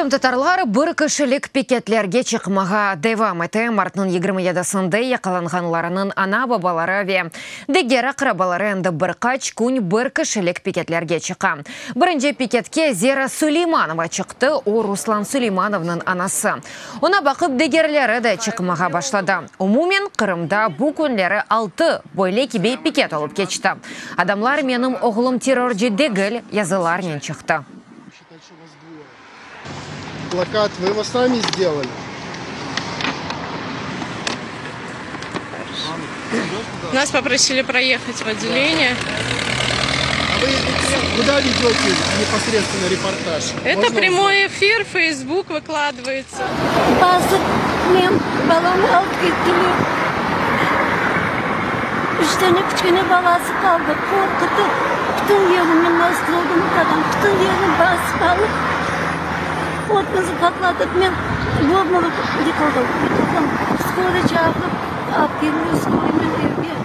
Qırımtatarlar bir kişilik piketlerge çıqmağa devam ete. Martnıñ 27-sinde yaqalanğanlarınıñ ana-babaları ve diger aqrabaları endi bir qaç kün bir kişilik piketlerge çıqa. Birinci piketke Zera Suleymanova çıqtı, o, Ruslan Suleymanovnıñ anası. Oña baqıp digerleri de çıqmağa başladı. Umumen, Qırımda bu künleri altı böyle kibi piket olıp keçti. Adamlar Menim oğlum terrorcı degil yazılarnen çıqtı. Plakat вы его сами сделали? Нас попросили проехать в отделение. А вы куда ведете непосредственно репортаж? Это Можно прямой эфир, Facebook выкладывается. Basıp menim balamnı alıp kettiler. Üç dane kiçkene balası qaldı. Qorqutıp, bütün yerni, men Moskvada adam, bütün yerni basıp alıp, otımıznı patlatıp, men в обморок yıqıldım. Yıqıldım. Skoroy çağırıp, alıp keldiler skoroynen evge.